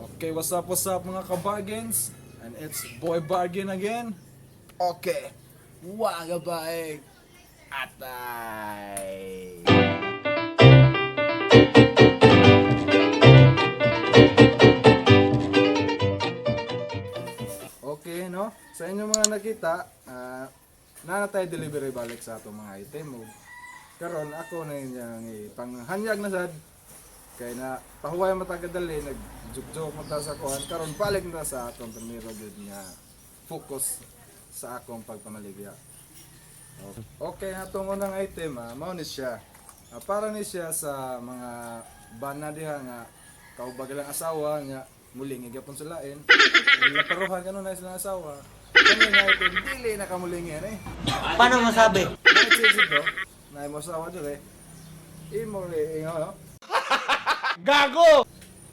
Okay, what's up mga ka-bargains? And it's Boy Bargain again. Okay, waga baig atay! Okay, no? Sa inyong mga nakita, na tayo delivery balik sa atong mga item. Ug karon ako na inyong ipanghanyag na sad kay na pahuway matagadali nag-joke-joke man ta sa kuan, karon balik na sa atong primero gid nga focus sa akong pagpamaligya. Okay, atong unang item, mao ni siya. Para ni siya sa mga bana diha nga kaubag lang asawa nga mulingi gyapon sa lain. Laparuhan kanunay silang asawa. Kani nga item dili na kamulingi ani. Paano masabi? Nagsisig ko, na imo asawa dire. Imo re ingaw no? Gago!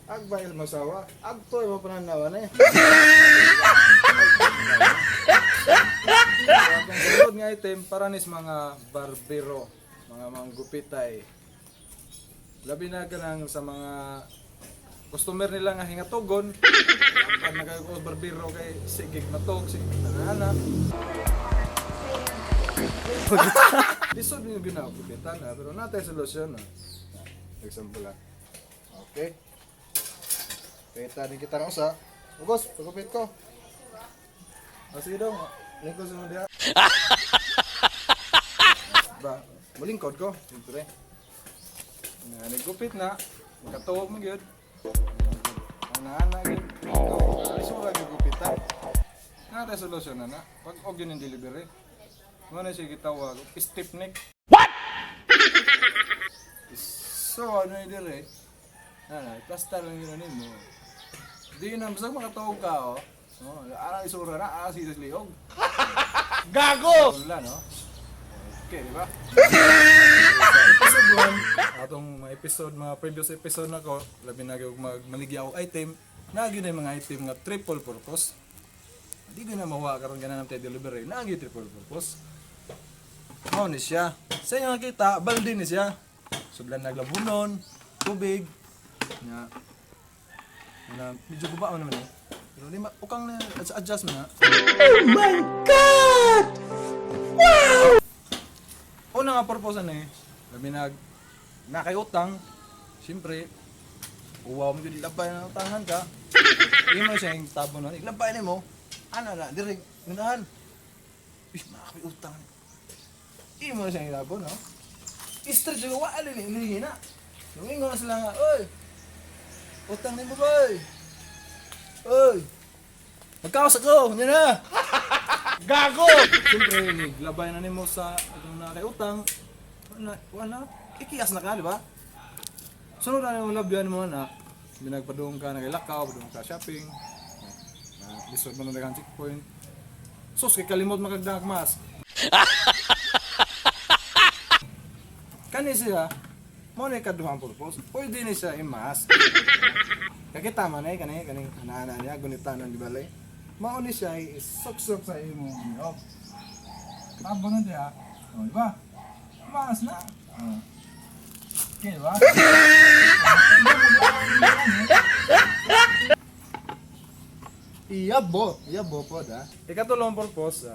Agbay mo asawa, agto imo pananawan eh. Ang sunod nga item para nis mga barbero, mga manggupitay. Labi na kanang sa mga customer nila nga hingatugon. Pag nagayo ko barbero kay sige matog, sige tanana. Lisod yung ginawa gupitan ha, pero natay solusyon ha. Example ha. Okay. Kita din kita ng usa. Ugos, pagupit ko. Ah, sige daw. Lingkod sa mga diha. Ba, mulingkod ko. Siyempre. Na, nagupit na. Makatuwag mo gyud. Ana-ana gyud. Isura gyud gupitan. Na tayo solusyon na na. Pag og yun yung delivery. Mo na siya gitawag, stiff neck. What? So, ano yung dire? Na, plaster lang yun nimo. Di na, basta makatuog ka, oh. Oh, arang isura na, arang sisis liog. Gago! Wala, no? Okay, di ba? Sa episode 1, atong mga episode, mga previous episode na ko, labi na gyud magmaligya og item, naa gyud na yung mga item nga triple purpose. Di gyud na mawa karon ganan ang delivery, naa gyud triple purpose. Mao ni siya. Sa inyo nakita, balde ni siya. Sudlan naglabunon, tubig, nga na medyo guba naman eh. Pero di ma ukang na adjust mo na. Oh my God! Una nga purpose ano eh, labi nag na kay utang, siyempre, uwaw mo yun, ilabay na utangan ka. Imo siya yung tabo nun, ilabay na mo, ano na, direk, gunahan. Ih, makakay utang. Imo siya yung tabo, no? Straight siya, wala ni, hindi na. Lumingon na sila nga, oy, utang ni mo boy. Oy, magkaos ako, yan na. Gago! Siyempre, naglabay na nimo sa itong nakay utang. Wala, wala. Ikiyas na ka, di ba? Sunod na yung labyan mo na binagpadung ka na kay lakaw, padung ka shopping. Na lisod mo na daghang checkpoint. Sus, kay kalimot makagdag mas. Kani siya, mo na ikaduhang purpose. Pwede ni siya i-mask. Kakita man eh, kani, kani, ana-ana niya, gunitanon di balay. Mao ni siya, isuksok sa imong niyog. Tabo na diya. O, di ba? Maas na. O. Okay, di ba? Iyabo, iyabo po da. Ikatulong purpose,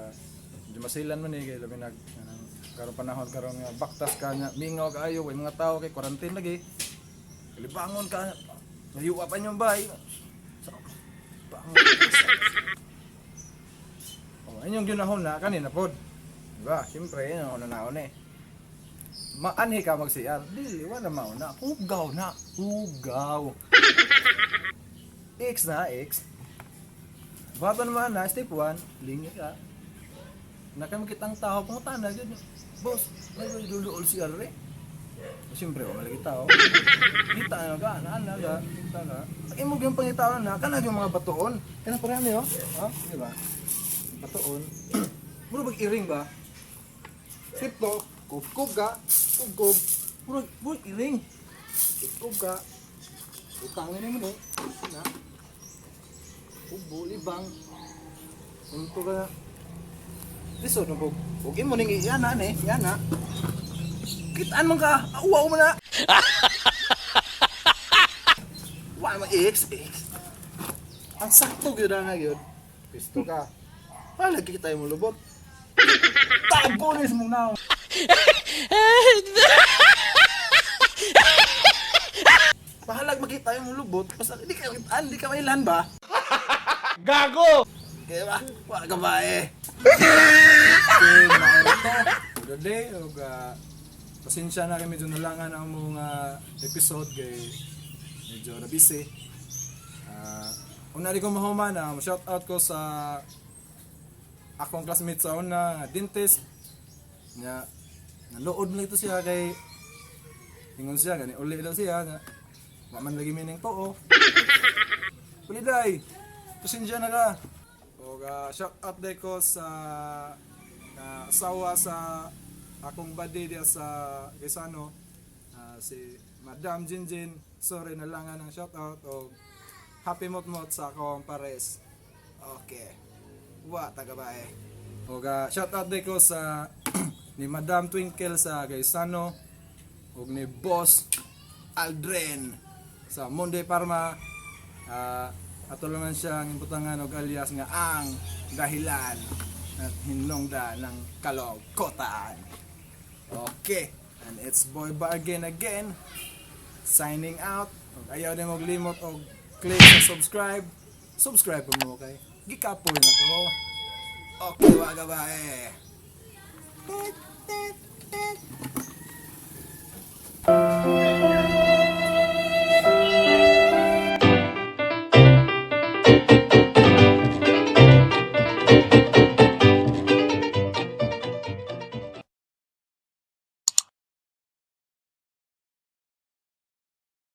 medyo masilan man eh, kay labi nag, anong, karon panahon karon nga baktas ka nga mingaw kaayo kay mga tao kay quarantine lagi. Libangon ka, nayuwa pa niyong bahay. So, bangon. Oh, inyong ginahon na kanina pod. Diba? Siyempre, yun ang naon eh. Maanhi ka mag-CR. Dili, wala mauna. Hugaw na. Hugaw. X na, X. Bata naman na, step 1, lingi ka. Nakamikita ang tao, pangutan na, yun. Boss, may duluol CR eh. Siyempre, wala malagi tao. Kita na ka, naan na ka, kita ka. Ang imog yung pangitaon na, kanag yung mga batoon. Kana pa rin oh. Ha? Di ba? Batoon. Muro bag iring ba? Step to, kub-kub ka, kub-kub. Muro, muro iring. Kub-kub ka. Utangin mo ni. Na. Ubo, libang. Unto ka. Lisod mo pug. Ug imo ning iyana ni, iyana. Kitaan man ka, uwaw mo na. Wa ma X, X. Ang sakto gyud na gyud. Pisto ka. Wala lagi kita mo lubot. Tabonis mo na. Bahalag makita yung lubot. Basta hindi ka kitaan, hindi ka mailan ba? Gago! Kaya ba? Wala ka ba eh? Okay, mauro to. Good day. Og, pasensya na kay medyo nalangan ang mga episode kay medyo na busy. Una rin ko mahuman, shout out ko sa akong classmate sa una, nga dentist. Nga, nalood na ito siya kay ingon siya, gani uli daw siya. Nga, wa man lagi mining tuo. Puliday, pasensya na ka. Og shout out day ko sa na asawa sa akong buddy diya sa Gaisano, si Madam Jinjin. Sorry na lang ang shout out og happy motmot sa akong pares. Okay. Wa taga bae. Og shout out day ko sa ni Madam Twinkle sa Gaisano ug ni Boss Aldrin sa Monday Parma. Ato naman siya ang imputangan og alias nga ang dahilan at hinlongda ng kalongkotan. Okay, and it's Boy Bargain again signing out. Ug ayaw din maglimot og click sa subscribe. Subscribe pa mo kay gikapoy na ko. Okay, wa ka ba eh. Tit, tit, tit.